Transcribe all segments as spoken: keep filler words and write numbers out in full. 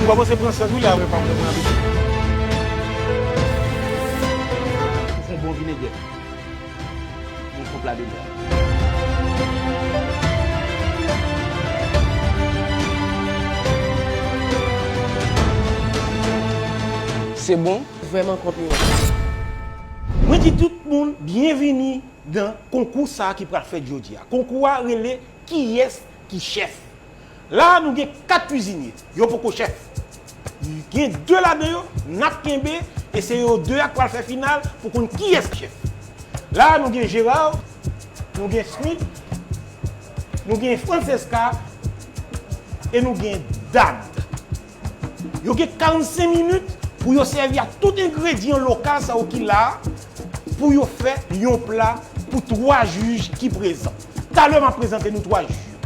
Ou kòmanse pran sans wi la. Ou fè yon bon vinegèt. Yon fon pla de mè. Se bon. Vrèman konpliman. Mwen di tout moun byenvini nan konkou sa a ki pral fèt jodi a. Konkou a rele Kiyès ki chèf? La a, nou gen kat kwizinye. Yo poko chèf. Gen de ladan yo n ap kenbe, e se yo de a k pral fè final pou konn kiyès ki chèf. La a, nou gen Gérard, nou gen Smith, nou gen Francesca, e nou gen Dad. Yo gen karannsenk minit pou yo sèvi ak tout engredyan lokal sa yo ki la a, pou yo fè yon pla pou twa jij ki prezan. Talè m ap prezante nou twa jij yo.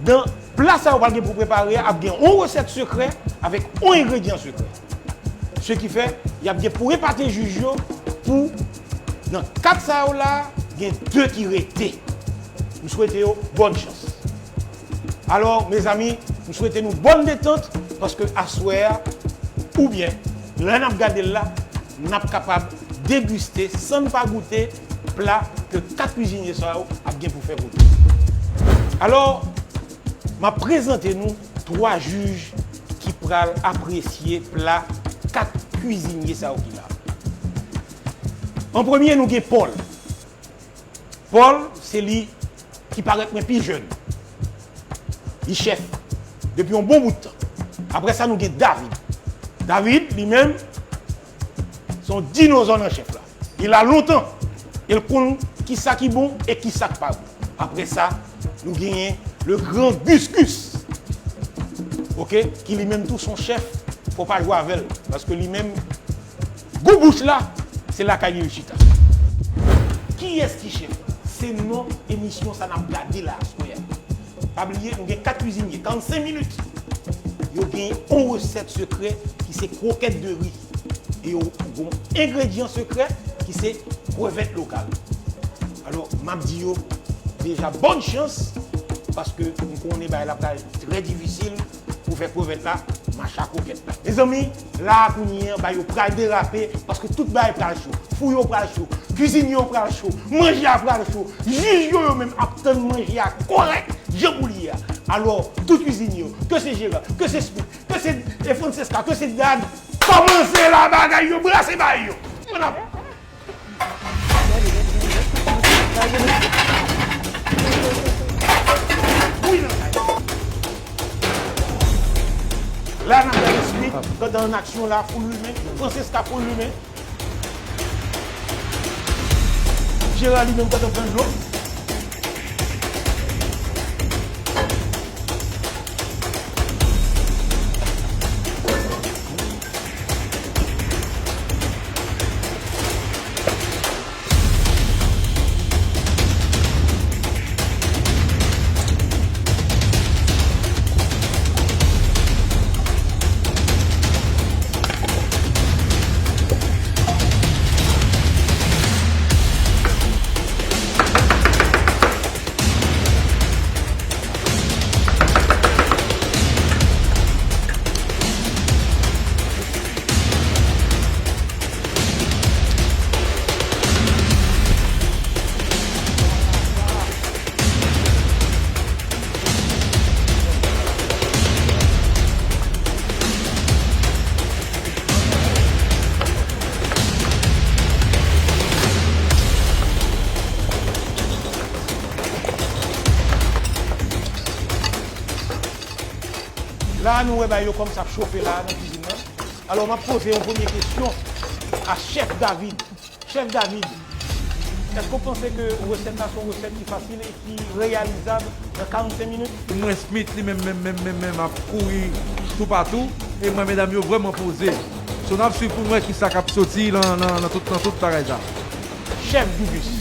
Nan pla sa yo pral gen pou prepare a, ap gen yon resèt sekrè avèk yon engredyan sekrè. Se ki fè, y ap gen pou epate jij yo pou, nan kat sa yo la, gen de ki rete. M swete yo bòn chans. Alò, mezanmi, m swete nou bòn detant, paske aswè a, oubyen lè n ap gade l la, n ap kapab degiste san n pa goute pla ke kat kwizinye sa yo ap gen pou fè pou nou. Alò, m ap prezante nou twa jij ki pral apresye pla kat kwizinye sa yo ki la. An premye, nou gen Paul. Paul, se li ki parèt mwen pi jèn. Li chèf depi yon bon bout tan. Apre sa, nou gen David. David, li menm, se yon dinozò nan chèf la. Li la lontan. E l konn kisa ki bon e kisa k pa bon. Apre sa, nou genyen le grand Gus Gus. Oke? Ki li menm tou se yon chèf, fò w pa jwe avè l. Paske li menm, gou bouch la, se lakay li li chita. Kiyès ki chèf? Se non emisyon sa n ap gade la aswè a. Pa bliye, nou gen kat kwizinye, karannsenk minit. Yo gen yon resèt sekrè ki se krokèt de ri. E yo gen yon engredyan sekrè ki se krevèt lokal. Alò, m ap di yo deja bòn chans, paske m konnen bagay la pral trè difisil pou fè krevèt la mache ak krokèt la. Mezanmi, la a kounye a, bagay yo pral derape, paske tout bagay pral cho. Fou yo pral cho, kwizinye yo pral cho, manje a pral cho, jij yo yo menm ap tann manje a kòrèk, jan pou l ye a. Alò, tout kwizinye yo, ke se Gérard, ke se Smith, ke se, e, Francesca, ke se Dad, kòmanse la bagay yo, brase bay yo. Ann ap. Wi, nan kay. La, n ap gade Smith, k antre an aksyon la, fou l limen, Francesca fou l limen. Gérard li menm k antre pran dlo. La a, nou wè bagay yo kòmanse ap chofe la a nan kizin nan. Alò, m ap poze yon premye kesyon a Chèf David. Chèf David, èske w panse ke resèt la se yon resèt ki fasil e ki reyalizab nan karannsenk minit? Mwen, Smith, li menm, menm, menm, menm, menm ap kouri toupatou. E mwen, medam yo vrèman poze. So, n ap swiv pou n wè kisa k ap soti nan, nan, nan tout, nan tout bagay sa. Chèf Dugus,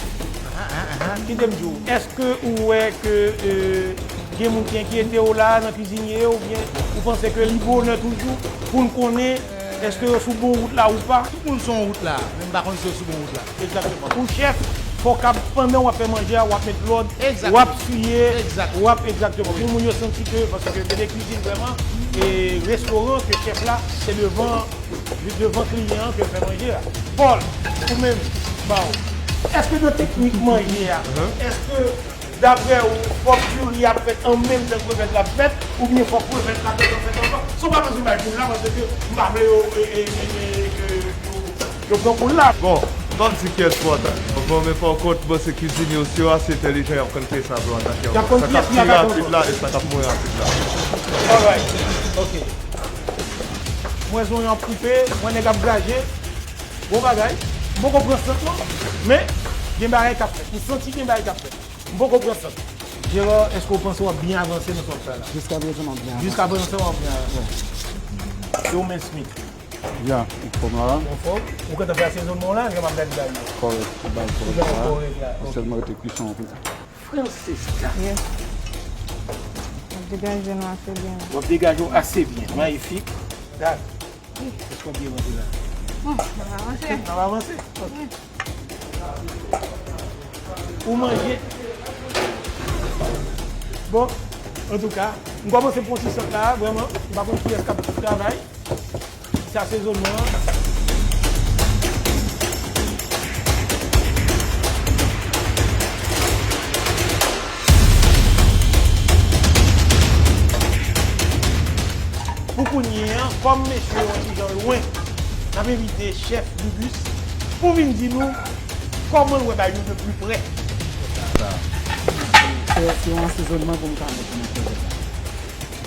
kite m di w, èske ou wè ke, e, gen moun ki enkyete w la nan kwizinye yo, oubyen ou panse ke li bonè toujou pou n konnen èske yo sou bon wout la ou pa? Tout moun sou yon wout la, men m pa konn si yo sou bon wout la. Egzakteman. Pou chèf, Fò w kab, pandan w ap fè manje a, w ap met lòd, w ap siye, w ap, egzakteman, pou moun yo santi ke, paske gen de kizin vrèman, e restoran ke chèf la, se devan, devan kliyan an ke l fè manje a. Paul, ou menm, ba w. Èske nan teknik manje a, èske, daprè ou, fòk diri a fèt an menm tan krevèt la fèt, oubyen fòk krevèt la gentan fèt anvan? Si w pa bezwen bay moun la, paske m pa vle yo, e, e, e, e, ke yo, yo pran kou l la. Bon, m p ap di kiyès ki pòtan. Bon, men pa kont, bon, se kizine yo, si yo ase entèlijan, y ap konn kiyès ki ap pran antan kè. Y ap konn kiyès ki atake anvan. Sa k ap pi rapid la, e sa k ap mwen rapid la. Alright. Ok. Mwen zonyon ap koupe, mwen nèg ap graje. Bon bagay. M poko pran sant non. Men, gen bagay k ap fèt. M santi gen bagay k ap fèt. M poko pran sant. Gerard, èske w panse w ap byen avanse nan sa w ap fè la? Jiska prezan, m ap byen avanse. Jiska prezan, w ap byen avanse. Wi. Se ou menm Smith. Ya, anfòm la. Anfòm? Ou gentan fè asezonnman w la, jan m ap gade la yo. Kòrèk, ou bay kòrèk la. Kòrèk la, ok. Sèlman rete kwison an pou. Francesca. Yes. M ap degaje nou ase byen. W ap degaje w ase byen. Mayifik. Dak. Èske w ap byen rantre la? Bon, n ap avanse. N ap avanse? Ok. Ou manje. Bon, antouka, m kòmanse pran ti sant la, vrèman. M pa konn kiyès k ap travay. Sa sezonnman an. Pou kounye a, kòm mesye yo yon ti jan lwen, n ap envite chèf Gugus pou vin di nou kòman l wè bagay yo de pli prè. Se, se yon asezonnman pou m ka mete nan krevèt la.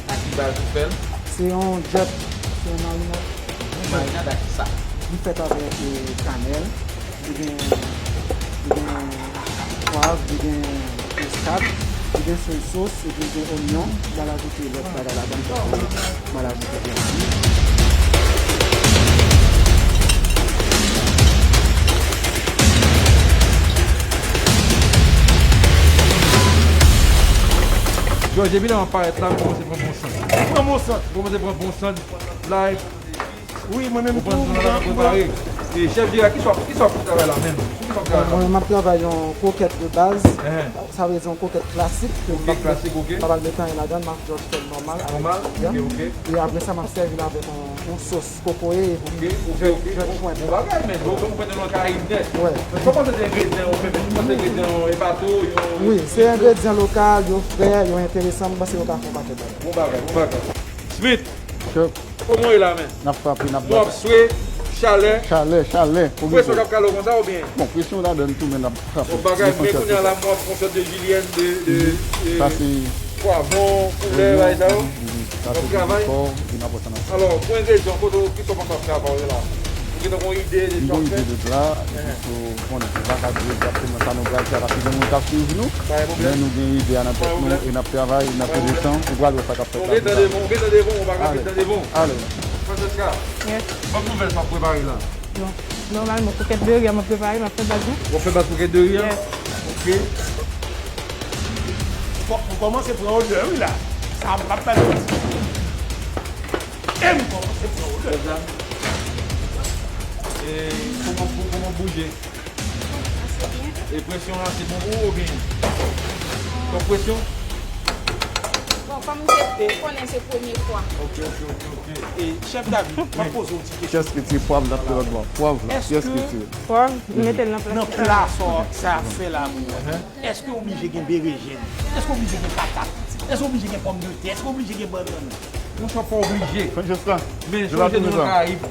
A ki baz ou fè l? Se yon djèt, se yon marinad. Yon marinad a ki sa? Li fèt avèk, e, kanèl, li gen, li gen pwav, li gen miskad, li gen soy sos, epi li gen onyon, m pral ajoute lòt bagay ladan l, tankou m pral ajoute pèsi. Jòj, epi lè m ap parèt la, m kòmanse pran bon sant. Ou pran bon sant? M kòmanse pran bon sant, live. Wi, mwen menm tou, m pran, m pran. E chèf Jera, kisa w, kisa w ap travay la menm? Sou kisa w ap travay la? Mwen, m ap travay yon kokèt de baz. Sa vle di yon kokèt klasik. Kokèt klasik, ok. M pa pral met anyen ladan l, m ap just fè l nòmal. Nòmal? Ok, ok. E apre sa, m ap sèvi l avèk yon, yon sos kokoye epi jwèt, jwèt pwent. Bon bagay, men. Donk, ou mete nan Karayib nèt. Wè. Men sa w panse de engredyan yo, men, men, ou panse engredyan yo, e pa tou, yo... Wi, se engredyan lokal, yo frè, yo enteresan, m panse yo ka fè yon pakèt bagay. Bon bagay, bon bagay. Smith, kòman w ye la, men? N ap frape, n ap bat. N ap swe, chalè. Chalè, chalè. Presyon k ap kale w konsa, oubyen? Bon, presyon ladan l tou, men n ap frape. Bon bagay, men kounye a la, m ap fè yon sòt de jilyèn de, de, de pwavwon, koulè, bagay sa yo. Sa se depò, epi n ap wè sa n ap fè. Alò, pou engredyan, kote w, kisa w panse ap travay la? Ou gentan gon ide de sa w ap fè? M gon ide de pla, epi tou, bon, nou pa ka di egzakteman sa nou pral fè, paske gen moun k ap swiv nou, men nou gen ide a nan tèt nou, e n ap travay, n ap pede tan, ou pral wè sa k ap fèt la. Ou gentan devan, ou gentan devan, ou pa kanpe, gentan devan. Ale. Francesca, ban m nouvèl sa w ap prepare la. Bon, nòmalman, kokèt de ri a m ap prepare, m ap fè baz la. W ap fè baz kokèt de ri a? Yes. Ok. Bon, m kòmanse pran odè wi la. Sa m p ap bay manti. E m kòmanse pran odè. E kòman, kòman bouje? Ase byen. E presyon an se bon pou ou oubyen? Twòp presyon? Bon, kòm se, ou konnen se premye fwa. Ok, ok, ok, ok. E chèf David, m ap poze w ti kesyon. Kiyès ki tire pwav la, pwav la? Pwav la, kiyès ki tire? Pwav, m mete l nan pla. Nan pla sa, sa ap fè la pou ou. Èske w oblije gen berejèn? Èske w oblije gen patat? Èske w oblije gen pòmdetè? Èske w oblije gen bannann? Monchè, w pa oblije. Men sonje nou nan Karayib.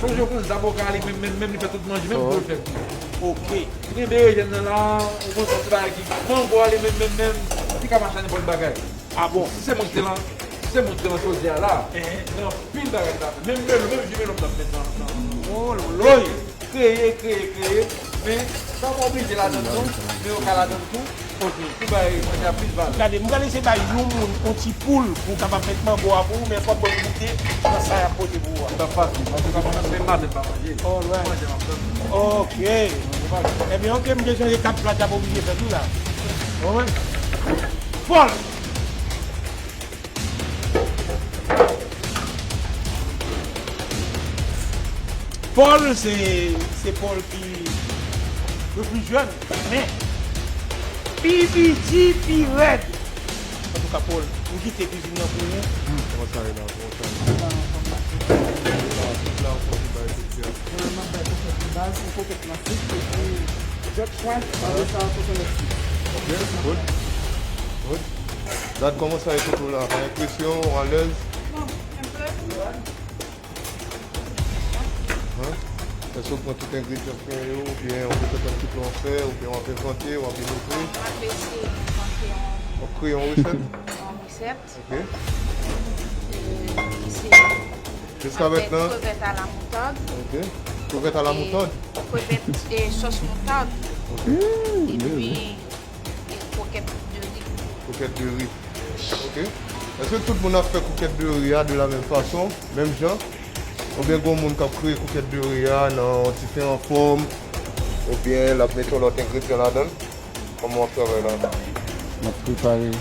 Sonje w konn zaboka li menm, menm, menm li fè tout manje, menm pou l fè. Ok. Ou gen berejèn nan la, ou konn sòti bagay ki mango a li menm, menm, menm, li ka mache a nenpòt bagay. Ah bon? Si se mwen ki te lan, si se mwen ki te lan chodyè a la, gen anpil bagay ki ta fè. Menm melo, menm ji melo m t ap met nan, nan. Oh, loloy! Kreye, kreye, kreye, men sa w pa oblije ladan l tou, men yo ka ladan l tou. Ok. Pou bay manje a plis valè. Gade, m prale se bay yon moun, yon ti poul pou w kapab met mango a pou ou, men fò w ban m goute nan sa y ap pote pou ou a. Sa fasil, paske w ka panse se maten pa manje. Alright. Manje m ap tann. Ok. Ebyen, ok, m te sonje kat plat y ap oblije fè tou la. Ou konprann? Paul! Paul, se, se Paul ki, Yo pli jèn, men pi piti, pi rèd. Antouka, Paul, m kite kizin nan pou ou. Kòman sa ye la? Kòman sa ye? Tout la, ou konn bay tout ya. Mwen, m ap bay kokenn de baz, yon kokenn klasik, epi jòt pwent, apre sa, kokenn lèt. Ok, good. Good. Gad kòman sa ye, Toto, la. Pa gen presyon, ou alèz? Bon, enpe. Hein? Èske w pran tout engredyan fre yo, oubyen w gentan konn ki plan w fè, oubyen w ap envante, w ap inovre? Mwen ap eseye envante yon, w ap kreye yon resèt? Yon resèt. Ok. E, eseye. Jiska mentnan? Krevèt a la moutad. Ok. Krevèt a la moutad? Krevèt e sòs moutad. Ok. Epi, e kwokèt de ri. Kwokèt de ri. Ok. Èske tout moun ap fè kwokèt de ri a de la menm fason, menm jan? Oubyen gen moun k ap kreye kwokèt de ri a nan diferan fòm? Oubyen l ap mete yon lòt engredyan ladan l? Kòman w ap travay la? M ap prepare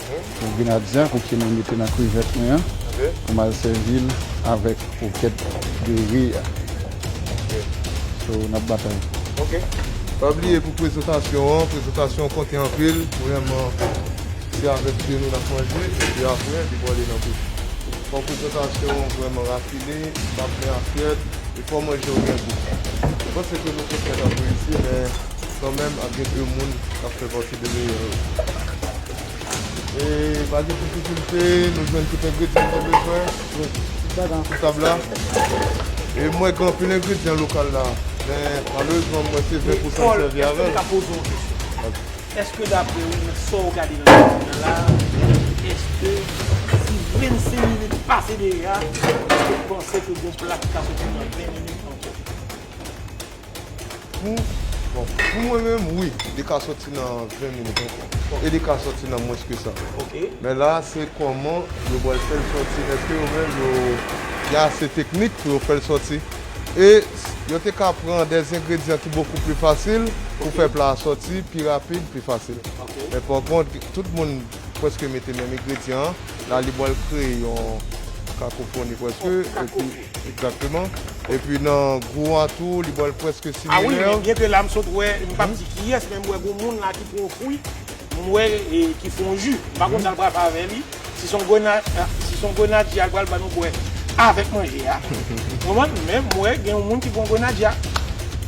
pou grenadya, kote mwen mete nan krevèt mwen an, pou m al sèvi l avèk kwokèt de ri a. Ok. So, n ap batay. Ok. Pa bliye pou prezantasyon an, prezantasyon an konte anpil, vrèman, se avèk je nou n ap manje, epi apre, li pwale nan bouch. Fò prezantasyon an vrèman rafine, pa plen asyèt, e fò manje yo gen gou. Mwen panse ke nou tout mèt ap reyisi, men kanmenm, ap gen de moun k ap fè pati de meyè yo. E pa gen difikilte, nou jwenn tout engredyan nou bezwen sou tab la. E m wè gen anpil engredyan lokal la, men malerezman, m wè se ven pousan k sèvi avè l. Èske daprè ou, nan sa w gade nan kizin nan la, èske si vennsenk minit pase deja, èske w panse ke gon pla ki ka soti nan ven minit ankò? Pou, bon, pou mwen menm, wi, li ka soti nan ven minit ankò. E li ka soti nan mwens ke sa. Ok. Men la, se kòman yo pral fè l soti. Èske yo menm, yo, y a ase teknik pou yo fè l soti? E yo te ka pran de engredyan ki bokou pli fasil pou fè pla a sòti pi rapid, pi fasil. Ok. Men pa kont, tout moun prèske mete menm engredyan an. La, li pral kreye yon kakofoni prèske. Yon kakofoni. Epi, egzakteman. Epi nan gou a tou, li pral prèske similè. A wi, men byen ke la, m sot wè, m p ap di kiyès, men m wè gon moun la ki pran yon fwi. M wè, e, ki fè yon ji. M pa konn sa l pral fè avè li. Si se yon grena-, a, si se yon grenadya, l pral ban nou bwè avèk manje a. Konprann? Men m wè gen yon moun ki pran grenadya.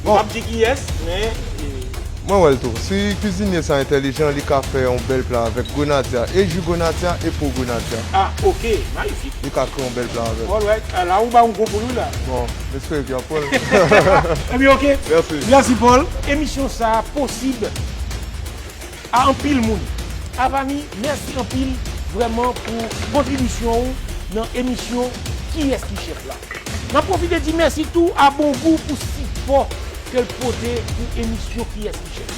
M p ap di kiyès, men, e, mwen wè l tou. Si kizinye sa entèlijan, li ka fè yon bèl pla avèk grenadya e ji grenadya e po grenadya. Ah, ok, mayifik. Li ka kreye yon bèl pla avè l. Alright, a la ou ba yon gwo boul wi la. Bon, m espere ke w ap pran l. Ebyen, ok. Mèsi. Mèsi, Paul. Emisyon sa a posib a anpil moun. Avani, mèsi anpil vrèman pou kontribisyon ou nan emisyon Kiyès ki chèf la. N ap pwofite di mèsi tou a Bongou pou sipò ke l pote pou emisyon Kiyès ki chèf.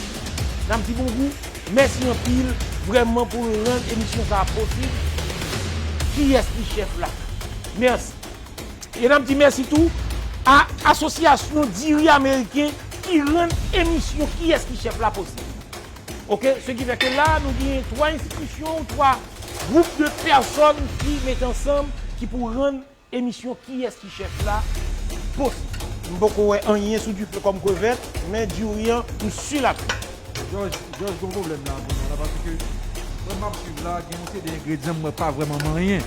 N ap di Bongou mèsi anpil vrèman pou rann emisyon sa a posib. Kiyès ki chèf la? Mèsi. E n ap di mèsi tou a Asosyasyon Diri Ameriken ki rann emisyon Kiyès ki chèf la posib. Ok, ce qui fait que la, nou genyen twa enstitisyon ou twa gwoup de pèsòn ki mete ansanm, ki pou rann emisyon Kiyès ki chèf la posib. M poko wè anyen sou dife kòm krevèt, men diri an, m si l ap fri. Jòj, Jòj, gon pwoblèm la kounye a la, paske frè m ap swiv la, gen yon seri de engredyan m wè pa vrèman manyen.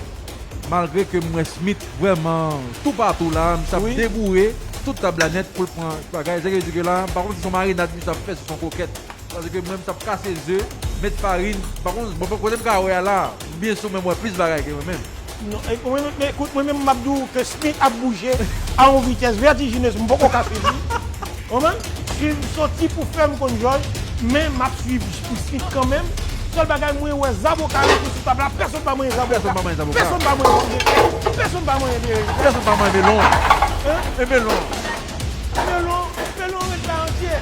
Malgre ke m wè Smith vrèman toupatou la, misye ap deboure tout tab la nèt pou l pran bagay. Sa vle di ke la, m pa konn si se yon marinad misye ap fè, si se yon kwokèt. Paske mwen, misye ap kase ze, met farin, m pa konn, bon, kote m ka wè a la, byen si w menm wè plis bagay ke mwen menm. Non, e, mwen, mwen, ekout, mwen menm, m ap di w ke Smith ap bouje a yon vitès vètijinez, m poko ka swiv li. Konprann? Si m soti pou fè m konn Jòj, men m ap swiv Smith kanmenm. Sèl bagay mwen wè, zaboka yo ki sou tab la, pèsonn pa manyen zaboka. Pèsonn pa manyen zaboka. Pèsonn pa manyen pòmdetè. Pèsonn pa manyen pèsonn. Pèsonn pa manyen melon. Hein? E melon? Melon, melon ret la antye.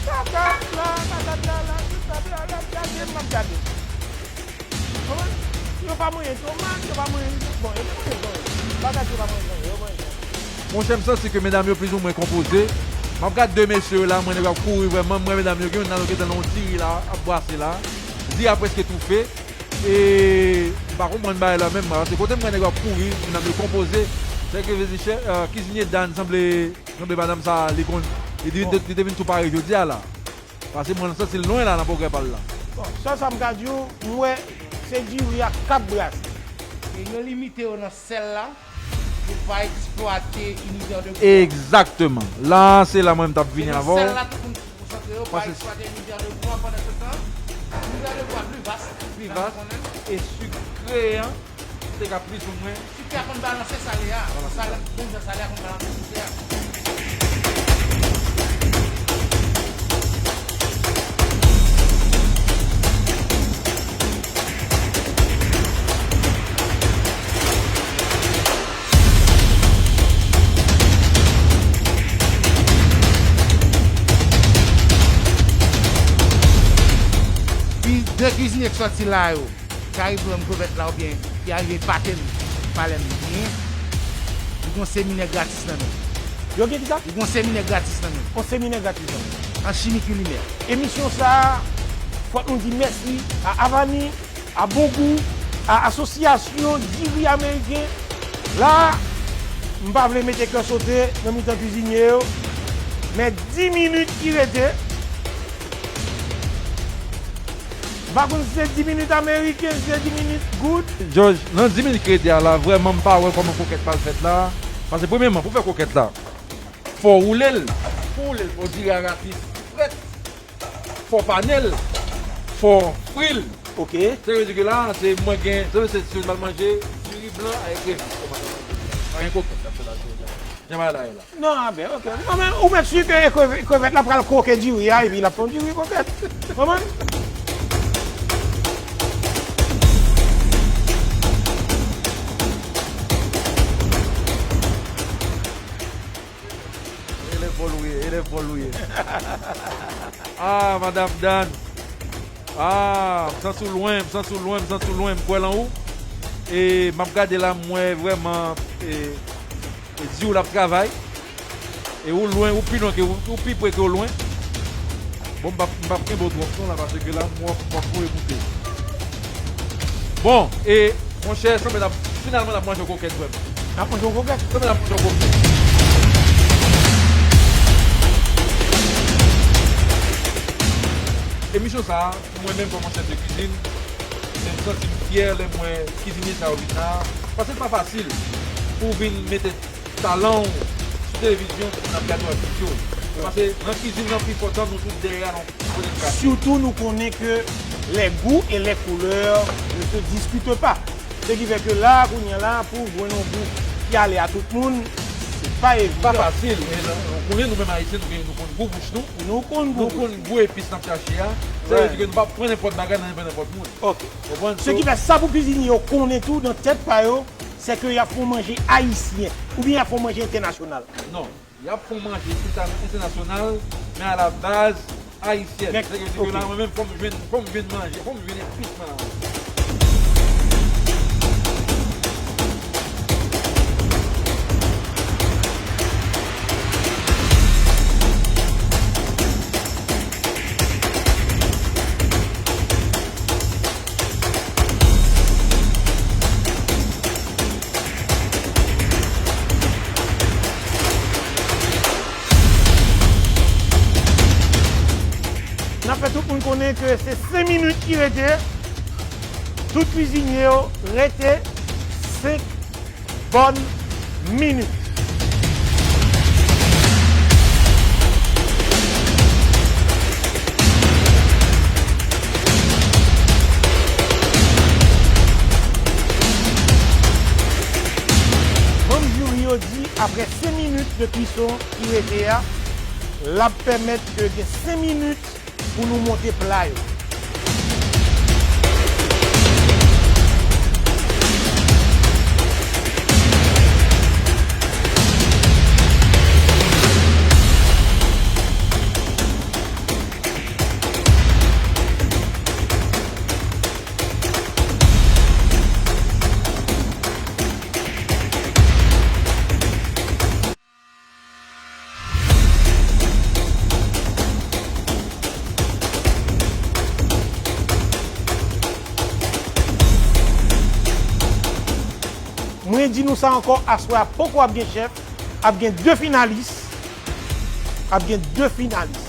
Patat la, patat la, la, sou tab la, l ap gade, m ap gade. Konprann? Yo pa manyen tomat, yo pa manyen, bon, yo pa manyen, bon, bagay yo pa manyen, yo manyen. Monchè, m santi ke medam yo plizoumwen konpoze. M ap gad de mesye yo la, mwen nèg yo ap kouri vrèman, m wè medam yo gen youn nan yo gentan nan yon diri la, ap brase la. Diri a prèske toufe. E m pa konprann bagay la menm, paske kote m wè nèg yo ap kouri, medam yo konpoze. Sèke vezi chè, euh, kizinye Dan sanble Sanble madanm sa, li konn, Li te, li te vin tou pare jodi a la. Paske mwen santi l lwen la nan pwogrè pa l la. Bon, sèl sa m ka di w, m wè se diri a k ap brase. E yo limite yo nan sèl la pou pa eksplwate inivè de gou a. Egzakteman. La, se la mwen m t ap vini avè w. Se nan sèl la tout moun konsantre yo, pa eksplwate inivè de gou a pandan se tan. Inivè de gou a pli vas. Pli vas e sikre an. Te ka plis ou mwen. Sik a konn balanse sale a. Balanse sale a. Menm jan sale a konn balanse sik a. Ki de kizinye k sòti la yo? Ki arive wè m krevèt la oubyen ki arive epate m, pale m byen, li gon seminè gratis nan men l. Yo gen kisa? Li gon seminè gratis nan men l. Yon seminè gratis nan men l. An chimi kilinè. Emisyon sa a, fòk nou di mèsi a Avani, a Bon Gou, a Asosyasyon Diri Ameriken. La, m pa vle mete kè sote nan mitan kizinye yo, men dis minit ki rete, m pa konn si se dis minit ameriken, si se dis minit goud. Jòj, nan dis minit ki rete a la, vrèman, m pa wè kòman kokèt pral fèt la. Paske, premyèman, pou fè kokèt la, fò w woule l. Pou woule l, fò diri a ratis frèt. Fò w pane l. Fò w fri l. Ok. Sa vle di ke la, se mwen gen, se, se, se m pral manje diri blan avèk krevi. Pa gen kokèt k ap fèt la jodi a. Jan bagay la ye la. Non, a ben, ok. Non, men ou mèt si ke krevèt, krevèt la pral koke diri a, epi l ap fè yon diri kokèt. Konprann? Elèv vòl ou ye, elèv vòl ou ye. Ah, Madam Dan. Ah, m santi w lwen, m santi w lwen, m santi w lwen, m kwè lan ou. E m ap gade la, m wè vrèman, e, e di w l ap travay. E ou lwen, ou pi lwen ke ou, ou pi pre ke ou lwen. Bon, m p ap, m p ap kenbe w twòp non la, paske la, m w ap, w ap voye moute. Bon, e, monchè, sanble n ap, finalman, n ap manje yon kokèt, frè m. N ap manje yon kokèt? Sanble n ap manje yon kokèt. Emisyon sa a, pou mwen menm, kòm yon chèf de kwizin, men m santi m fyè lè m wè kizinye sa yo vin la. Paske l pa fasil pou w vin mete talan w sou televizyon pou moun ap gade w ak videyo. Paske nan kizin nan, pi fò tan nou tout dèyè a, nou konnen l kase. Sitou nou konnen ke les goûts et les couleurs ne se discutent pas. Se ki fè ke la, kounye a la, pou w jwenn yon gou ki ale a tout moun, se pa evidan. Pa fasil, men nou konnen nou menm Ayisyen, nou gen, nou konn gou bouch nou. Nou konn gou bouch nou. Nou konn gou epis n ap chache a. Sa vle di ke nou p ap pran nenpòt bagay nan men nenpòt moun. Ok. Konprann? Se ki fè sa pou kizinye yo konnen tou, nan tèt pa yo, se ke y ap fè yon manje ayisyen, oubyen y ap fè yon manje entènasyonal. Non, y ap fè yon manje entènasyonal, men a la baz ayisyèn. Sa vle di ke la, mwen menm, fò m jwenn, fò m jwenn manje, fò m jwenn epis mwen la. N ap fè tout moun konnen ke se senk minit ki rete. Tout kwizinye yo rete senk bòn minit. Manm jiri yo di, apre senk minit de kwison ki rete a, l ap pèmèt ke gen senk minit pou nou monte pla yo. Mwen di nou sa ankò, aswè a poko ap gen chèf, ap gen de finalis. Ap gen de finalis.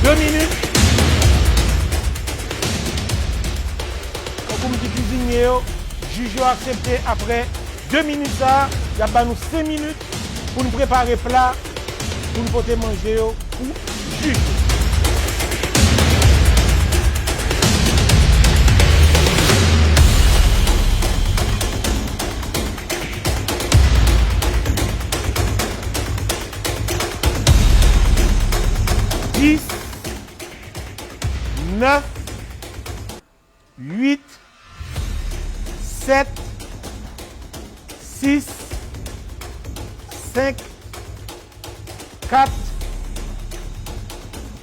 De minit. Tankou m di kizinye yo, jij yo aksepte apre de minit sa a, y ap ba nou senk minit pou n prepare pla pou n pote manje yo pou jij yo. Dis, nèf, uit, sèt, sis, senk, kat,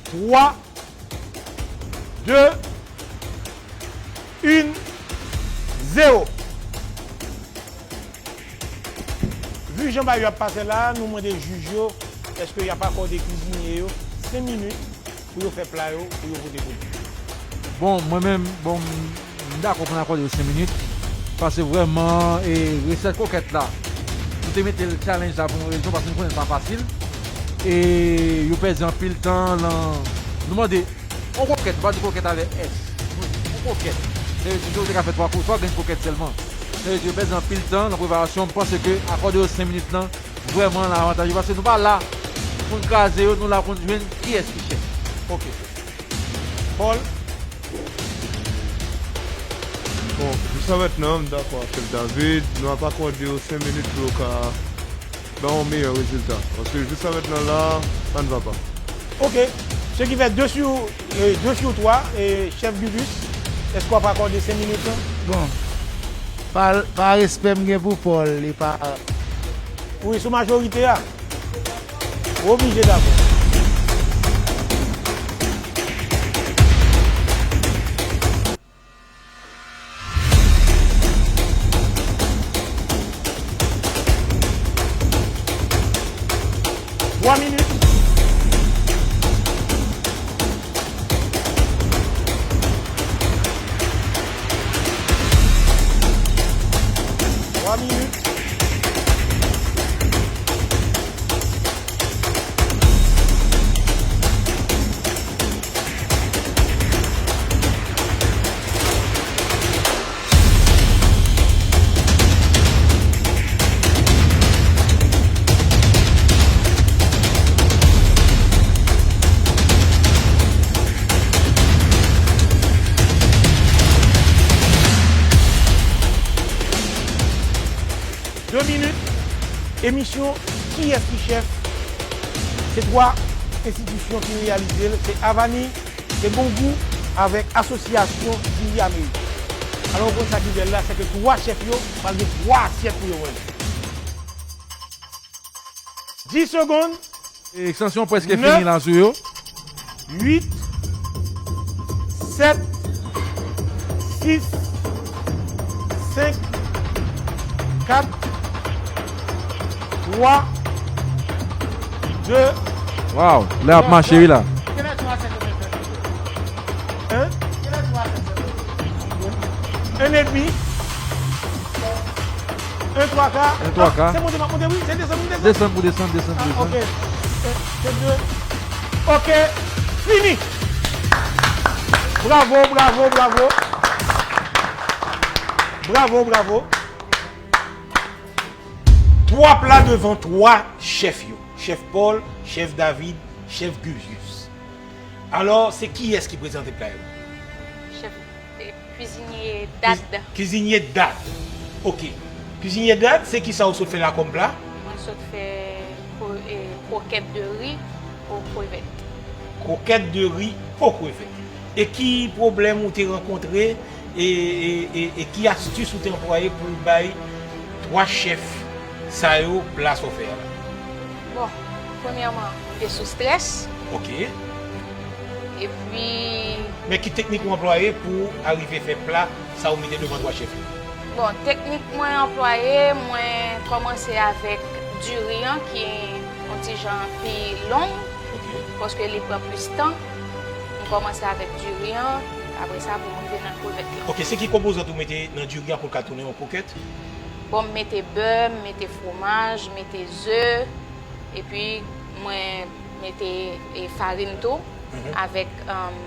twa, de, en, zewo. Vi jan bagay yo ap pase la, nou mande jij yo, èske y ap akòde kizinye yo senk minit pou yo fè pla yo, pou yo pote pou nou? Bon, mwen menm, bon, m dakò pou n akòde yo senk minit, paske vrèman, e, resèt kokèt la, nou te mete l challenge la pou yon rezon, paske nou konnen l pa fasil, e yo pèdi anpil tan nan, nou mande, yon kokèt, nou pa di kokèt avèk S, nou di yon kokèt, sa vle di ke ou te ka fè twa kou-, twa grenn kokèt sèlman, sa vle di yo pèdi anpil tan nan preparasyon, m panse ke akòde yo senk minit lan, vrèman, l avantaje, paske nou pa la pou n kraze yo, nou la pou n jwenn kiyès ki chèf. Ok. Paul? Bon, jis avèk nan, m dakò ak chèf David, nou ap akòde yo senk minit pou yo ka ba yon meyè rezilta. Paske jis avèk nan la, sa n va pa. Ok. Ce qui fait deux sur, euh, deux sur trois, et chèf Gugus, èske w ap akòde senk minit lan? Bon, pa, pa respè m gen pou Paul, li pa. Wi, sou majorite a. Ou oblije dakò. Twa minit. Twa minit. De minit. Emisyon Kiyès ki chèf? Se twa enstitisyon ki reyalize l, se Avani, se Bon Gou avèk Asosyasyon Diri Ameriken. Alò, ou konn sa ki bèl la, se ke twa chèf yo pral gen twa asyèt pou yo manje. Dis segonn. Ekstansyon prèske fini la sou yo. Uit, sèt, sis, senk, kat, twa, de. Waw, lè ap mache wi la. Hein? En edmi. En twa ka. En twa ka. Ah, se monte m ap monte, wi. Se desann, m desann. Desann pou desann, desann pou desann. Ah, ok. Se, se de. Ok. Fini. Bravo, bravo, bravo. Bravo, bravo. Twa pla devan twa chèf yo. Chèf Paul, chèf David, chèf Guzius. Alò, se kiyès ki prezante pla yo? Chèf, eh, kwizinye Dad. Kwiz-, kwizinye Dad. Ok. Kwizinye Dad, se kisa ou sot fè la kòm pla? Mwen sot fè kwo-, eh, kwokèt de ri o krevèt. Kwokèt de ri o krevèt. E ki pwoblèm ou te rankontre E, e, e, e ki astis ou te anplwaye pou w bay twa chèf sa yo pla sa w fè a la? Bon, premyèman, m te sou strès. Ok. Epi Men ki teknik ou anplwaye pou w arive fè pla sa ou mete devan twa chèf yo? Bon, teknik mwen anplwaye, mwen kòmanse avèk diri an, ki yon ti jan pi long, Ok. paske li pran plis tan. M kòmanse avèk diri an, apre sa pou m rive nan krevèt la. Ok, se ki konpozant ou mete nan diri an pou l ka tounen yon krokèt? Bon, m mete bè, m mete fwomaj, m mete ze, epi mwen mete, e, farin tou, Mhm. avèk, um,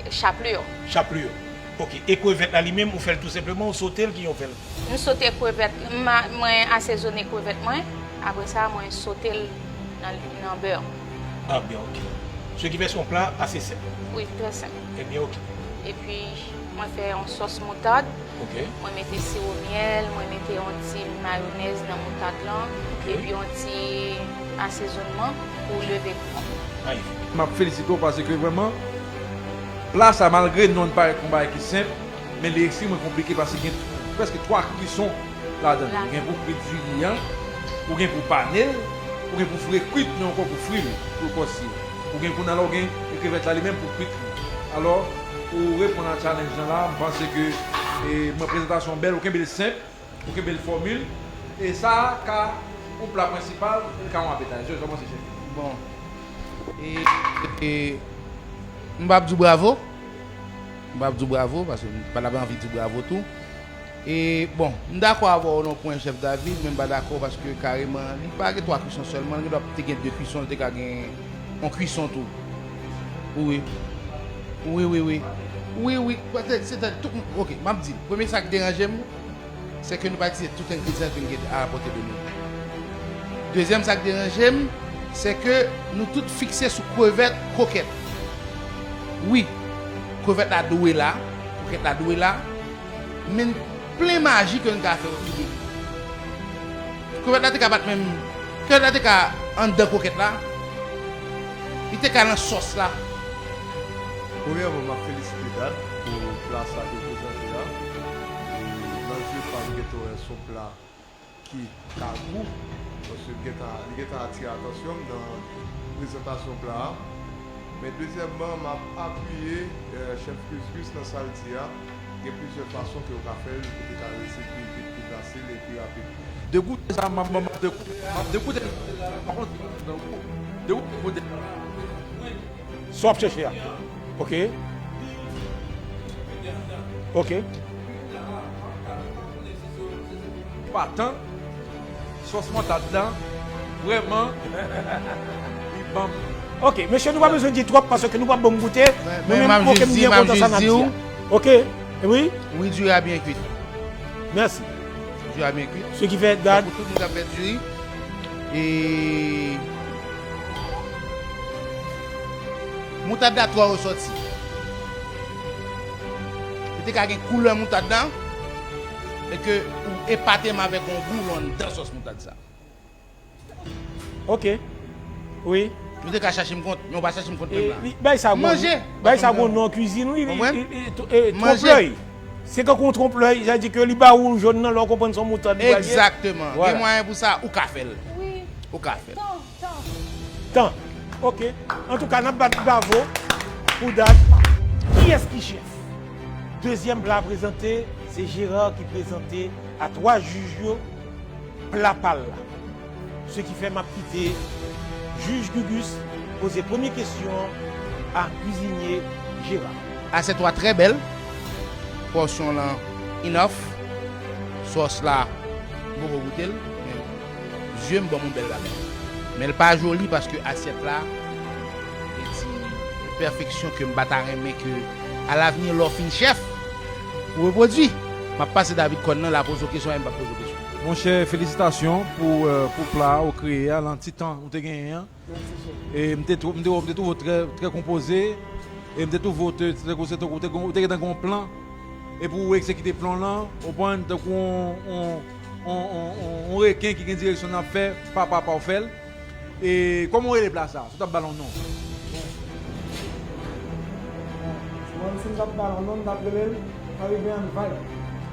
chaplir. Chaplir. Ok. E krevèt la li menm, ou fè l tou senpleman, ou sote l, kijan w fè l? M sote krevèt, m a, mwen asezone krevèt mwen, apre sa, mwen sote l nan, nan bè. Ah, byen, ok. Ce qui fait son plat assez simple. Wi, trè senp. Ebyen, ok. Epi, mwen fè yon sòs moutad. Ok. Mwen mete siwo myèl, mwen mete yon ti mayonèz nan moutad lan, Ok. epi yon ti asezonnman pou leve gou an. Magnifique. M ap felisite w paske vrèman, pla sa, malgre non l parèt yon bagay ki senp, men li ekstrèmman konplike paske gen prèske twa kwison ladan l. Ou gen pou kwit diri an, ou gen pou pane l, ou gen pou fri kwit li ankò, pou fri l, pou l kòsi. Ou gen kounye a la, ou gen krevèt la li menm pou kwit li. Alò, pou reponn a challenge lan la, m panse ke, e, mwen, prezantasyon bèl, ou kenbe l senp, ou kenbe l fòmil, e sa ka yon pla prensipal, e l ka yon apetizè. Kòman se, chèf? Bon. E, e, m p ap di w bravo. M p ap di w bravo, paske m pa t ap anvi di w bravo tou. E, bon, m dakò avè w nan pwen, chèf David, men m pa dakò paske kareman, li pa gen twa kwison sèlman, li gendwa te gen de kwison, li te ka gen yon kwison tou. Wi. Wi, wi, wi. Wi, wi. Se, se, tout, ok, m ap di l. Premye sa k deranje m, se ke nou pa itilize tout engredyan ke n gen a la pòte de nou. Dezyèm sa k deranje m, se ke nou tout fikse sou krevèt, krokèt. Wi, krevèt la dwe la, krokèt la dwe la, men plen maji ke n ka fè yo toude. Krevèt la te ka pa t menm, krevèt la te ka anndan krokèt la, li te ka nan sòs la. Premyèman, m ap felisite Dad pou pla sa ke l prezante a. E nan zye pa m, m gentan wè s on pla ki ka gou, paske li gentan, li gentan atire atansyon m nan prezantasyon pla a. Men dezyèmman, m ap apiye, eh, chèf Gus Gus nan sa l di a. Gen plizyè fason ke w ka fè l, pou te ka resi pi vit, pi fasil e pi rapid. Degoute sa, m ap, m ap degoute, m ap degoute. Pa kont, degoute kote. Sa w ap chèche a. Ok. Ok. Patan, sòs moutad la, vrèman, li ban m. Ok, mesye, nou pa bezwen di twòp paske nou p ap ban m goute. Nou menm, ok, m byen kontan sa n ap di a. Ok, wi. Wi, diri a byen kwit. Mèsi. Diri a byen kwit. Ce qui fait, Dad. Pou tout moun k ap fè diri. E moutad la twò resòti. Li te ka gen koulè moutad la, e ke ou epate m avèk yon gou lè w anndan sòs moutad sa. Ok. Wi. Ou te ka chache m kont, men w pa chache m kont menm la. Bay sa gon, bay sa gon non an kwizin, wi. Konprann? Twonplèy. Se kankou yon twonplèy, sa di ke li ba ou jòn nan, lè w konprann se yon moutad li pral ye. Egzakteman. Gen mwayen pou sa, ou ka fè l. Wi. Ou ka fè l. Tan, tan. Tan. Ok. Antouka, n ap bat bravo pou Dad. Kiyès ki chèf? Dezyèm pla a prezante, se Gérard ki prezante a twa jij yo pla pa l la. Ce qui fait m ap kite jij Gugus poze premye kesyon an a kwizinye Gérard. Asyèt ou a trè bèl. Pòsyon lan enough. Sòs la, m poko goute l, men zye m ban m yon bèl bagay. Men l pa joli paske asyèt la, e ti pèfeksyon ke m pa ta renmen ke, alavni, lè w fin chèf, ou repwodui. M ap pase David kòn nan, l a poze w kesyon, e m p ap poze w kesyon. Monchè, felisitasyon pou, euh, pou pla a ou kreye a, lan ti tan ou te genyen an. E m te twou-, m te, m te twouve w trè, trè konpoze. E m te twouve w te, te, te, te, te, te gentan gen yon plan. E pou w egzekite plan w lan, ou konprann, tankou yon, yon, yon, yon, yon, yon reken ki gen direksyon l ap fè, pa, pa, pa w fè l. E kòman w rele pla sa? Si w t ap ba l yon non. Bon, si m t ap ba l yon non, m t ap rele l Caribbean Vibe.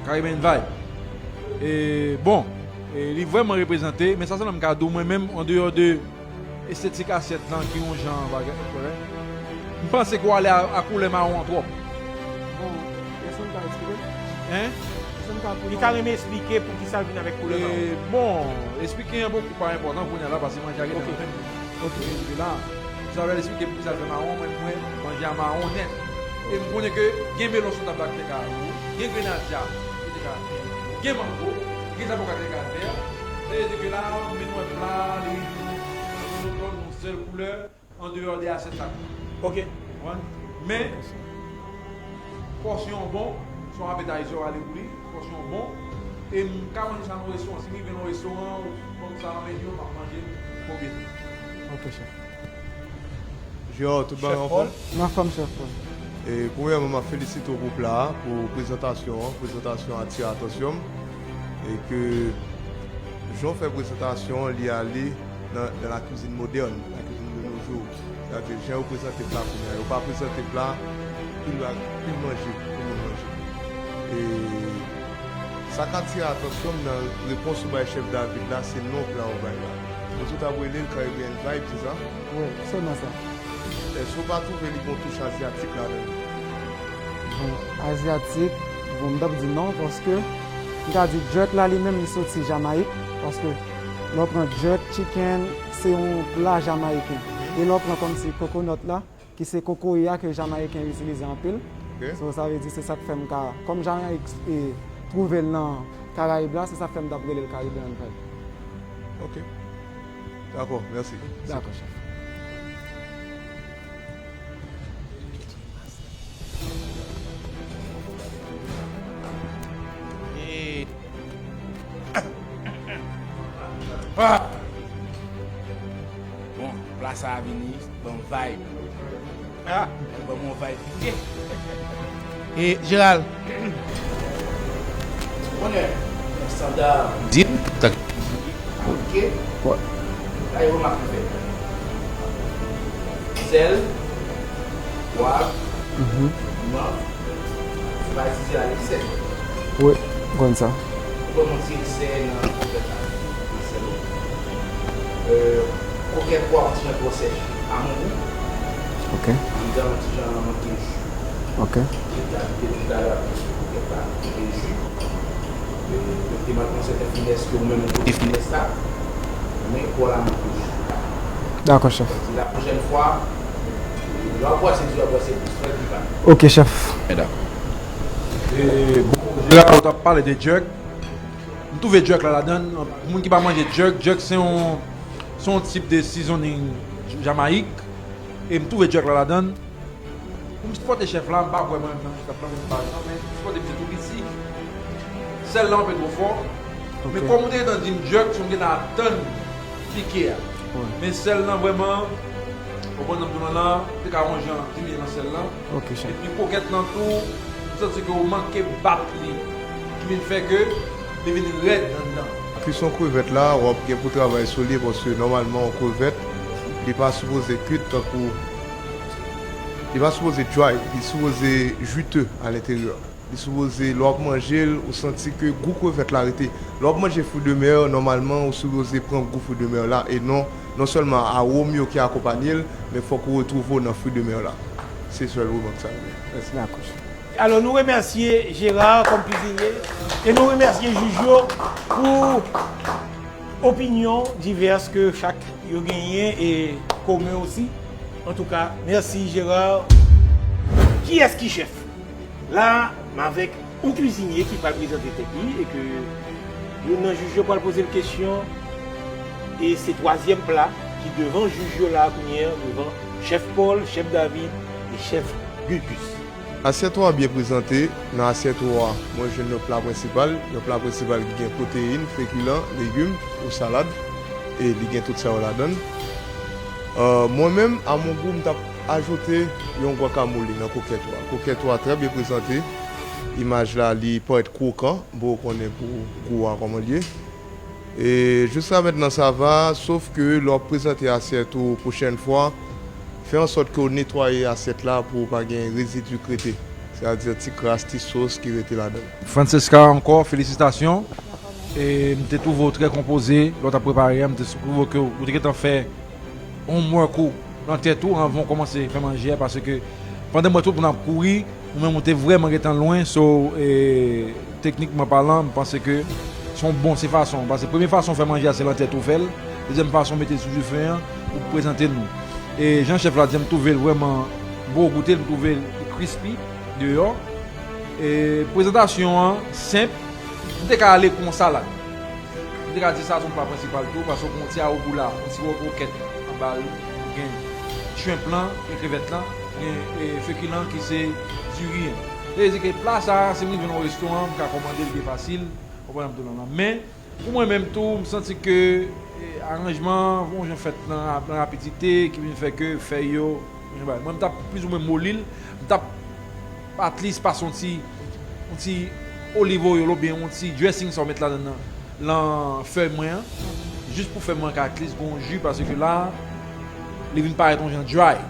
Caribbean Vibe. E, bon, e, li vrèman reprezante, men sa sèlman m ka di w, mwen menm, andeyò de estetik asyèt lan ki yon jan bagay, m panse ke w ale a, a koulè mawon an twòp. Bon, èske w ka eksplike? Hein? Èske w ka... Li ka renmen eksplike poukisa l vin avèk koulè mawon. E, bon, eksplike an bokou pa enpòtan kounye a la, paske manje a gentan fè m. Ok. Epi la, sa vle eksplike poukisa l fè mawon, mwen, mwen, manje a mawon nèt. E m konnen ke gen melon sou tab la ki te ka gou, gen grenadya ki te ka, gen mango, gen zaboka ki te ka vè. Sa vle di ke la, men nou wè pla, li, nou, nou, nou sèl koulè. Andeyò de asyèt la. Ok. Konprann? Men, pòsyon an bon, se yon appetizer w ale pou li, pòsyon an bon, e m ka manje sa nan restoran. Si m rive nan restoran, ou konn sa nan menyu, m ap manje, m konbyen. Ok, chèf. Gérard, tout bagay anfòm? Anfòm, chèf Paul. E, premyèman, m ap felisite w pou pla a, pou prezantasyon an. Prezantasyon an atire atansyon m. E ke jan w fè prezantasyon an, li ale nan, nan la cuisine moderne, la cuisine de nos jours. Sa vle di, jan yo prezante pla kounye a, yo pa prezante pla pou, pou manje, pou moun manje. E sa k atire atansyon m nan repons ou bay chèf David la, se non pla ou bay la. Kote w t ap rele l Caribbean Vibe, se sa? Wi, se non sa. Èske w pa twouve li gen yon touch azyatik ladan li? Bon, azyatik, bon, m t ap di non, paske m ka di jerk la li menm li soti Jamayik, paske lè w pran jerk chicken, se yon pla jamayiken. E lè w pran kòmsi coconut la, ki se kokoye a ke Jamayiken yo itilize anpil. Ok. So, sa vle di se sa k fè m ka, kòm Jamayik, e, twouve l nan Karayib la, se sa k fè m t ap rele l Caribbean Vibe. Ok. Dakò, mèsi. Dakò, chèf. E, ah! Bon, pla sa a vini, ban m vibe. Ah! Ban m yon vibe pike. E, Gérald. Bonè, estanda. Di m, tak. Ok. Wè. Ay, remak m fè. Sèl, pwav, piman, se pa itilize la eksè. Wi, m konn sa. Ou konn yon ti eksè nan kokèt la, nan sèl ou. Euh, kokèt pwav ti jan twò sèch. A mon gou. Ok. Anndan yon ti jan manke ji. Ok. Li te ajoute tout talè a plis sou kokèt la. Li te ji. E, mete m al pran sèten finès ke ou menm ou pote finès la. Men pwa la manke ji. Dakò, chèf. Di la pwochèn fwa, lè w ap bwase di, w ap bwase plis fre ki pa. Ok, chèf. E, dakò. E, bon, la, ou t ap pale de jerk. M twouve jerk la ladann. Pou moun ki pa manje jerk, jerk se yon, se yon tip de seasoning Jamayik. E m twouve jerk la ladann. Pou m sipòte chèf la, m pa kwè mwen menm nan chèf la, men m pa nan, men m sipòte misye tou piti. Sèl la anpe twò fò. Ok. Men kòm ou te gentan di m jerk, se m gentan ap tann pike a. Wi. Men sèl lan vrèman, ou konprann nan m tou lan lan, te ka yon jan diminye nan sèl lan. Ok, chèf. Epi kokèt lan tou, m santi ke ou manke bat li, ki vin fè ke li vin rèd anndan. Kison krevèt la, w ap gen pou travay sou li, paske nòmalman yon krevèt, li pa sipoze kwit tankou, li pa sipoze dry, li sipoze jite a lenteryè. Li sipoze, lè w ap manje l, ou santi ke gou krevèt la rete. Lè w ap manje fruits de mer, nòmalman, ou sipoze pran gou fruits de mer la, e non, non sèlman awòm yo ki akonpanye l, men fòk ou retwouve w nan fruits de mer la. Se sèl remak sa m gen. Mèsi. Dakò. Alò, nou remèsye Gérard kòm kizine, e nou remèsye jij yo pou opinyon divès ke chak yo genyen e komen osi. Antouka, mèsi Gérard. Kiyès ki chèf? La, m avèk yon kizine ki pral prezante tèt li e ke youn nan jij yo pral poze l kesyon. E se twazyèm pla ki devan jij yo la kounye a, devan chèf Paul, chèf David e chèf Gugus. Asyèt ou a byen prezante. Nan asyèt ou a, mwen jwenn yon pla prensipal, yon pla prensipal ki gen pwoteyin, fekilan, legim ou salad, e li gen tout sa yo ladan l. Euh, mwen menm, a mon gou, m t ap ajoute yon guacamole nan kokèt ou a. Kokèt ou a trè byen prezante. Imaj la, li parèt kwokan, m poko konnen pou gou a kòman l ye. E jiska mentnan sa va, sof ke lè w ap prezante asyèt ou pwochèn fwa, fè an sòt ke w netwaye asyèt la pou pa gen rezidi k rete. Sètadi ti kras, ti sos ki rete ladan l. Francesca, ankò, felisitasyon. E m te twouve w trè konpoze lè w t ap prepare a. M te twouve ke w te gentan fè homework ou nan tèt ou anvan w kòmanse fè manje a, paske pandan m wè tout moun ap kouri, ou menm ou te vrèman gentan lwen. So, e, teknikman palan, m panse ke se yon bon, se fason, paske premye fason w fè manje a, se lan tèt ou fè l. Dezyèm fason, w mete l sou dife an, ou prezante l nou. E jan chèf la di, m twouve l vrèman bon, goute l, m twouve l crispy deyò. E prezantasyon an senp. M te ka ale konsa la. M te ka di sa se yon pla prensipal tou, paske w gen yon ti arugula, yon ti wòkèt anba l, ou gen shrimp lan e krevèt lan, ou gen, e, fekilan ki se diri an. Sa vle di ke pla sa a, si m rive nan yon restoran, m ka kòmande l byen fasil, konprann m tou nan lan. Men, pou mwen menm tou, m santi ke, e, aranjman an, yon jan fèt nan, nan rapidite, ki vin fè ke fèy yo, yon bagay. Mwen, m t ap plizoumwen moli l, m t ap at least pase yon ti, yon ti olive oil oubyen yon ti dressing sa w met ladan nan, lan fèy mwen an, jis pou fèy mwen ka at least gon ji, paske la, li vin parèt yon jan dry.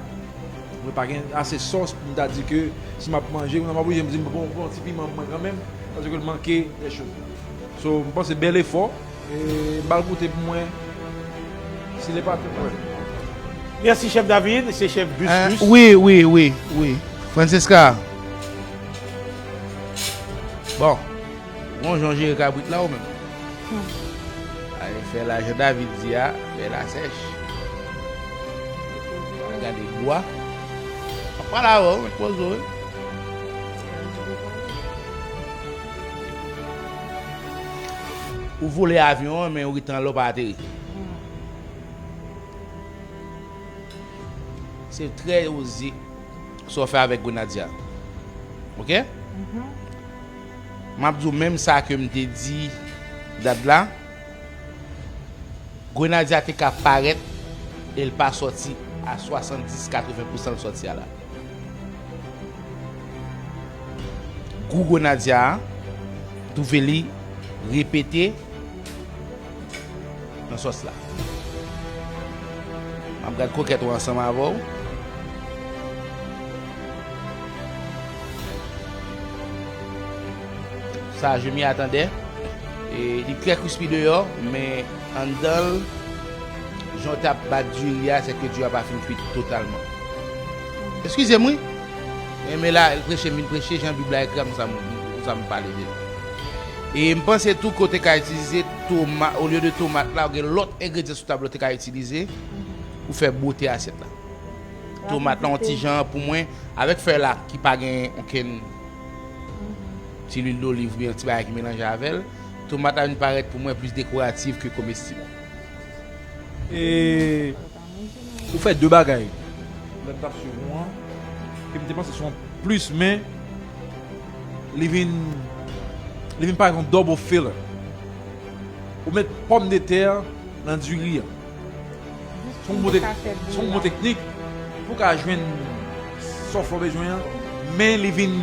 Mwen pa gen ase sòs pou m ta di ke si m ap manje, m ap oblije m di m pran, pran yon ti piman mwen kanmenm, paske l manke de choz. So, m panse bèl efò. E m pral goute pou mwen. Si le pa tou mwen. Mèsi, chèf David. Se chèf Bustus. Wi, wi, wi, wi. Francesca. Bon. Bon, jan w jere kabrit la, ou menm. Ale fè la, jan David di a, fè la sèch. Gade gou a. Papa la, wè, ou mèt poze w, wi. Ou vole avyon an, men ou rete anlè, ou pa ateri. Se trè oze sa w fè avèk grenadya. Oke? M ap di w menm sa ke m te di Dad la. Grenadya te ka parèt e l pa sòti a swasanndis, katreven pousan l sòti a la. Gou grenadya a, m twouve li repete nan sòs la. M ap gad kokèt ou ansanm avè w. Sa, je m'y attendais. E li trè crispy deyò, men anndan l, jan w t ap bat diri a, se ke diri a pa fin kuit totalman. Eskize m, wi. E men la, l preche, m vin preche, jan Bib la ekri a, m sa m, m sa m pale de li. E m panse tou ke w te ka itilize toma-, olye de tomat la, ou gen lòt engredyan sou tab la w te ka itilize pou fè bote asyèt la. Tomat la, yon ti jan pou mwen, avèk fèy la ki pa gen okenn ti lwil doliv oubyen ti bagay ki melanje avè l, tomat la vin parèt pou mwen plis dekoratif ke komestib. E ou fè de bagay lè m t ap swiv ou an, ke m te panse se yon plis, men li vin, li vin parèt yon double filler. Ou met pòmdetè nan diri an. Se yon bon tek-, se yon bon teknik pou w ka jwenn sa w bezwen an, men li vin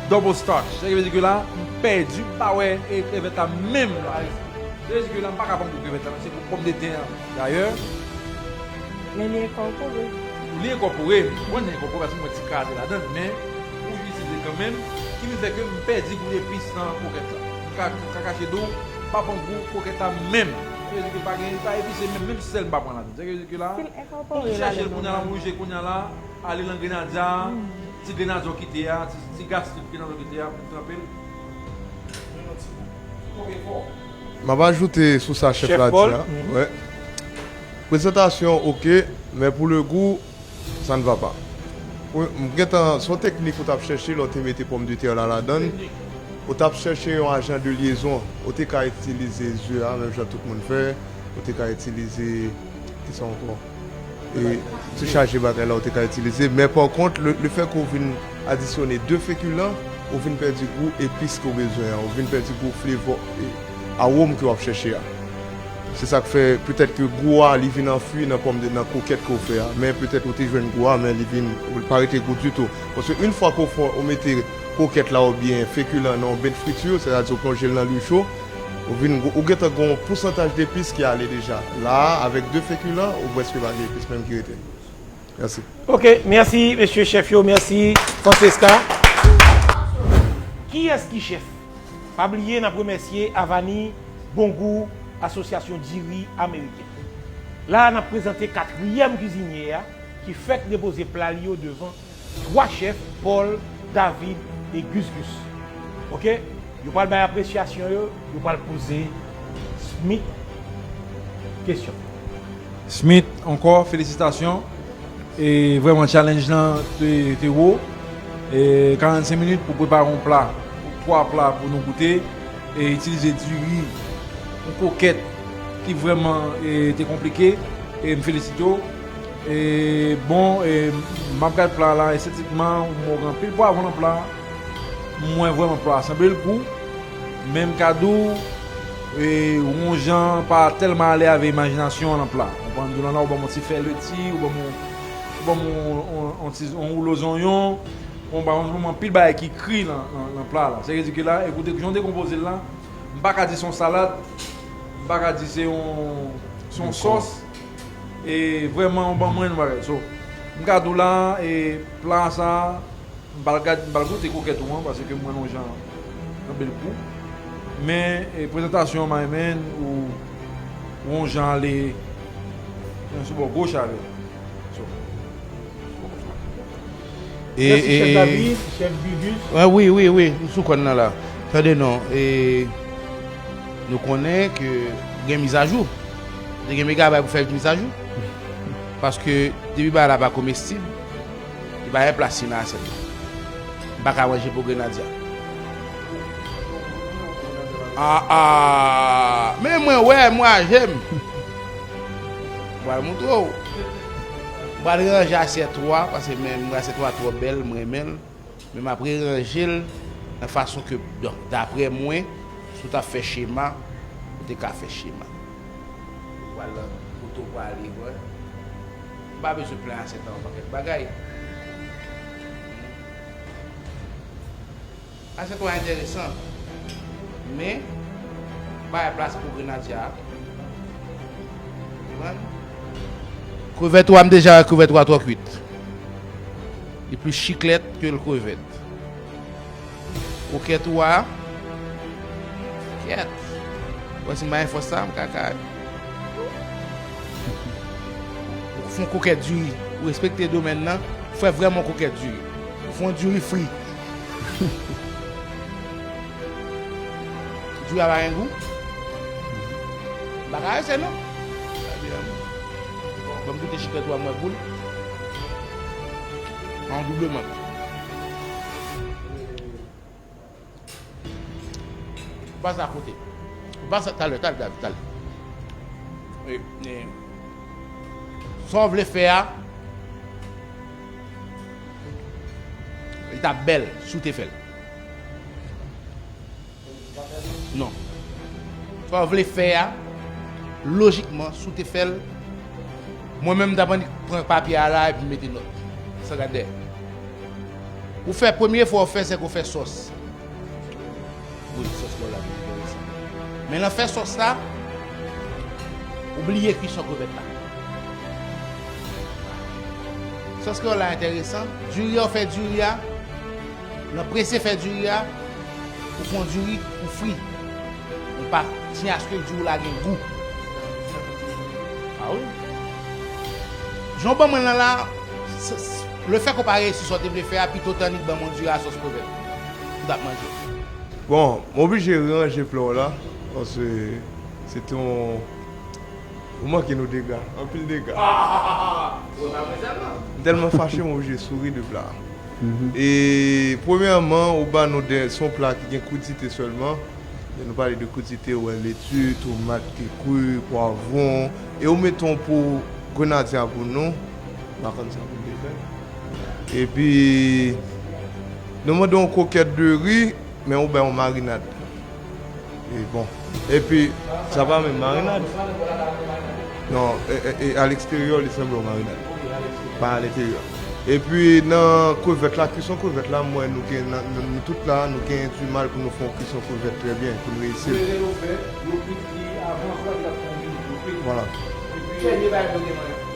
double starch. Sa ki vle di ke la, m pèdi, m pa wè e krevèt la menm la. Sa vle di ke la, m pa ka pran gou krevèt la, men se pou pòmdetè an. Dayè, men li enkòpore. Li enkòpore, m konn li enkòpore paske m wè ti kraze ladan l, men ou itilize kanmenm, ki vin fè ke m pèdi gou epis nan kokèt la. M ka, m ka kache di w, m pa pran gou kokèt la menm. Sa vle di ke pa gen, pa epise menm, menm sèl m pa pran ladan. Sa vle di ke la, pou m chèche l kounye a la, m oblije kounye a la, ale nan grenadya, ti grenadya w kite a, ti, ti gastrik grenadya w kite a, pou m tranpe l. M ap ajoute sou sa chèf la di a. Wè. Prezantasyon oke, men pou le gou, sa n va pa. Ou, m gentan, se yon teknik ou t ap chèche lè w te mete pòmdetè la ladan l. Ou t ap chèche yon ajan de lyezon. Ou te ka itilize ze a, menm jan tout moun fè. Ou te ka itilize, kisa ankò? E ti chaje bagay la ou te ka itilize. Men pa kont, le, lefètke w vin adisyone de fekilan, ou vin pèdi gou epis ke w bezwen an. Ou vin pèdi gou flavor, e, awòm ke w ap chèche a. Se sa k fè, petèt ke gou a, li vin anfui nan pòmde-, nan kokèt ke w fè a. Men petèt ou te jwenn gou a, men li vin, li pa rete gou ditou. Paske yon fwa ke w fè, ou mete kokèt la oubyen fekilan nan yon ben friti, sètadi ou plonje l nan lwi cho, ou vin, ou gentan gen yon pousantaj depis ki ale deja. La a, avèk de fekilan, ou prèske pa gen epis menm ki rete. Mèsi. Ok, mèsi, mesye chèf yo, mèsi, Francesca. Kiyès ki chèf? Pa bliye n ap remèsye Avani Bongou, Asosyasyon Diri Ameriken. La a, n ap prezante katriyèm kizinye a ki fèk depoze pla li yo devan twa chèf, Paul, David e Gus Gus. Oke? Yo pral bay apresyasyon yo, yo pral poze Smith kesyon. Smith, ankò, felisitasyon. E vrèman, challenge lan te, te wo. E karannsenk minit pou prepare yon pla, twa pla pou nou goute. E itilize diri, yon kokèt ki vrèman, e, te konplike. E m felisite w. E bon, e m ap gad pla la, estetikman, m wè gen anpil pwav nan pla. M wè vrèman pla a sanble l gou. Men m ka di w, e, yon jan pa tèlman ale avè imajinasyon an nan pla. Ou konprann, m di w lan la, ou ban m yon ti fè leti, ou ban m yon, ou ban m yon, yon, yon ti, yon woulo zonyon, ou ban m yon anpil bagay ki kri nan, nan, nan pla la. Se vle di ke la, ekoute, jan w dekonpoze l la, m pa ka di se yon salad, m pa ka di se yon, se yon sòs, e vrèman, ou ban mwen yon bagay. So, m ka di w la, e pla sa, M pral gad, m pral goute kokèt ou an, paske m wè l yon jan nan bèl kou. Men, e, prezantasyon, my man, ou, ou yon jan ale, yon sou bò goch avè l. So. E, Mèsi, e, chèf e, David, chèf Gugus. Wè, wi, wi, wi, m sou kòn nan la. Tande non, e, nou konnen ke gen mizajou. Te gen megabay pou fè mizajou. Paske depi bagay la pa komestib, li pa gen plas li nan asyèt la. M pa ka manje po grenadya. Ah, ah. Men mwen wè, mwen aje m. M pral montre w. M pral ranje asyèt ou a, paske men asyèt ou a twò bèl, m renmen l. Men m ap reranje l nan fason ke, donk, daprè mwen, si w t ap fè chema, ou te ka fè chema. Ou pral nan kote w prale, wè. M pa bezwen plen asyèt la yon pakèt bagay. Asyèt ou a enteresan. Men, pa gen plas pou grenadya a. Konprann? Krevèt ou a, m deja wè krevèt ou a twò kwit. Li plis chiklèt ke l krevèt. Kokèt ou a. Kèt. Bon, si m pa gen fòs sa, m ka ka. Ou fè yon kokèt diri. Ou respekte domèn nan. Ou fè vrèman yon kokèt diri. Ou fè yon diri fri. Diri a pa gen gou? M pa ka rete non. Bon, m goute chiklèt ou a, m wè gou l. An doubleman. Ou pa sa kote. Ou pa sa, talè, talè, David, talè. E, e, sa w vle fè a, li t ap bèl si w te fè l. Non. Sa w vle fè a, lojikman, si w te fè l, mwen menm, m t ap annik pran papye a la epi m mete nòt. Sa gade. Ou fè, premye fwa w fè, se ke w fè sòs. Wi, sòs kreyòl la te enteresan. Men nan fè sòs la, ou bliye kison krevèt la. Sòs kreyòl la enteresan. Diri a, ou fè diri a. Nan prese fè diri a, ou fè yon diri, ou fri. Ou pa tyen aske diri w la gen gou. A wi. Jan w ban mwen l lan la, s-, s-, lefètke w pa reyisi sa w te vle fè a, pito w t annik ban mwen diri a sòs krevèt. M t ap manje. Bon, m oblije ranje pla w la, paske se te yon Ou manke nou dega, anpil dega. M tèlman fache, m oblije souri de pla. E premyèman, ou ba nou de, se yon pla ki gen krudite sèlman. Lè nou pale de krudite, ou wè leti, tomat ki kri, pwavwon, e ou mete yon po grenadya pou nou. M pa konn sa pou m te fè. Epi, nou mande yon kokèt de ri, men ou bay yon marinad. E bon. Epi, sa pa menm marinad. Non, e, e, e, a leksteryè, li sanble yon marinad. Pa a lenteryè. Epi, nan krevèt la, kison krevèt la, m wè nou gen, nan, nan, nou tout la, nou gen dimal pou nou fè yon kison krevèt trè byen, pou n reyisi l. Vwala.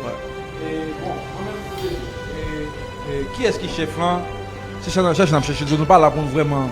Wè. E, kiyès ki chèf lan? Se chèch nan chèch n ap chèche, nou pa la pou n vrèman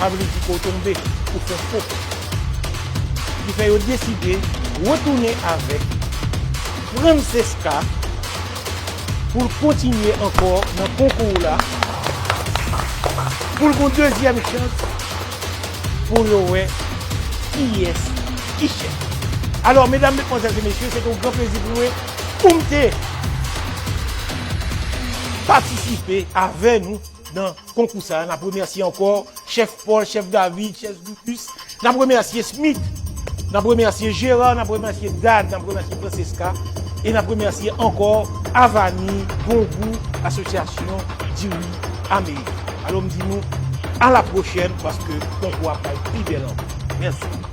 Sa vle di ke w tonbe, ou fè fo. Ki fè yo deside retounen avèk Francesca pou l kontinye ankò nan konkou la, pou l gon dezyèm chans, pou yo wè kiyès ki chèf. Alò, medam, medmwazèl e mesye, se te yon gran plezi pou mwen pou m te patisipe avè nou nan konkou sa a. N ap remèsye ankò chèf Paul, chèf David, chèf Brutus. N ap remèsye Smith. N ap remèsye Gérard, n ap remèsye Dad, n ap remèsye Francesca. E n ap remèsye ankò Avani, Bon Gou, Asosyasyon Diri Ameriken. Alò, m di nou, a la pwochèn, paske konkou a pral pi bèl ankò. Mèsi.